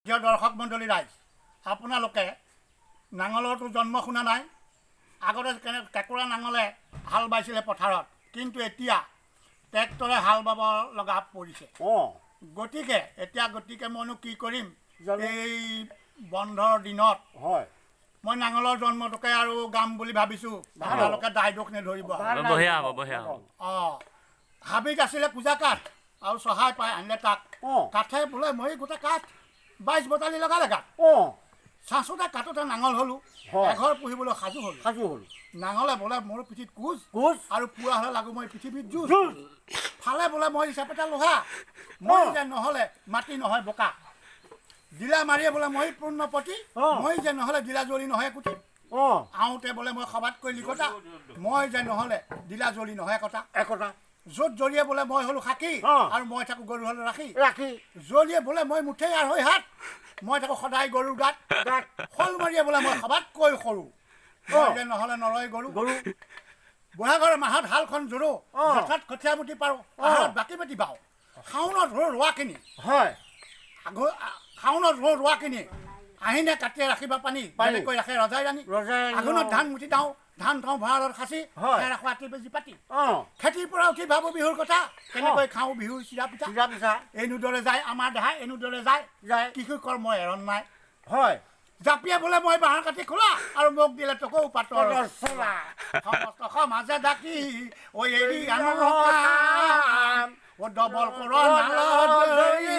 প্ৰিয় দৰ্শক মণ্ডলী ৰাইজ, আপোনালোকে নাঙলৰতো জন্ম শুনা নাই। আগতে কেনে কেঁকোৰা নাঙলে হাল বাইছিলে পথাৰত, কিন্তু এতিয়া ট্ৰেক্টৰে হাল বাব লগা পৰিছে। গতিকে এতিয়া গতিকে মইনো কি কৰিম? জানো। এই বন্ধৰ দিনত হয়, মই নাঙলৰ জন্মটোকে আৰু গাম বুলি ভাবিছোঁ। আপোনালোকে দায় দোষ নধৰিব। ভাল। বঢ়িয়া হ'ব, বঢ়িয়া হ'ব। হাবিত আছিলে পূজা কাঠ আৰু চহাই পাই আনিলে তাক। কাঠে বোলে মই গোটেই কাঠ 22 বটালি লগালে গাত। চাচোতে কাটোতে নাঙল হ'লো, এঘৰ পুহিবলৈ সাজু হ'লো। সাজু হ'লো। নাঙলে বোলে মোৰ পিঠিত কোজ, কোজ। আৰু পুৱা হ'লে লাগো মই পৃথিৱীত যুঁজ। যুঁজ। ফালে বোলে মই হিচাপে এটা লোহা, মই যে নহ'লে মাটি নহয় বোকা। দিলা মাৰিয়ে বোলে মই পূৰ্ণপতি, মই যে নহ'লে দিলা জলি নহয় কুটি। আহোঁতে বোলে মই সবাতকৈ লিকতা, মই যে নহ'লে দিলা জলি নহয় একতা। একতা। য'ত জলিয়ে বোলে মই হ'লো সাক্ষী, আৰু মই থাকোঁ গৰু হ'লো ৰাখি। ৰাখি। জলিয়ে বোলে মই মুঠেই আঢ়ৈ হাত, মই থাকোঁ সদায় গৰুৰ গাত। গাত। শল মাৰিয়ে বোলে মই সবাতকৈ সৰু, মই যে নহ'লে নৰয় গৰু। গৰু। বহাগৰ মাহত হালখন জোৰো, জেঠত কঠীয়া মুঠি পাৰোঁ, আহাৰত বাকী বাতি বাওঁ, শাওনত ৰো ৰোৱাখিনি। হয়। শাওনত ৰো ৰোৱাখিনি, আহিনে কাটিয়ে ৰাখিবা পানী, পানী। যেনেকৈ ৰাখে ৰজাই ৰাণী। ৰজাই ৰাণী, আঘোণত ধান মুঠি দাওঁ, ধান থওঁ ভঁৰালত সাঁচি, খেৰ ৰাখোঁ আঁতি বেজি পাতি। খেতিৰ পৰা উঠি ভাবোঁ বিহুৰ কথা, কেনেকৈ খাওঁ বিহুৰ চিৰা পিঠা। চিৰা পিঠা। এনেদৰে যায় আমাৰ দেহা, এনেদৰে যায়। যায়। কৃষি কৰ্ম এৰণ নাই। হয়। জাপিয়ে বোলে মই বাঁহৰ কাটি খোলা, আৰু মোক দিলে টকৌ পাতৰ পাতৰ চোলা। সমস্ত সমাজে ডাকি ঐ এৰি আনৰ কাম, অ ডবল কৰৰ নালত ধৰি।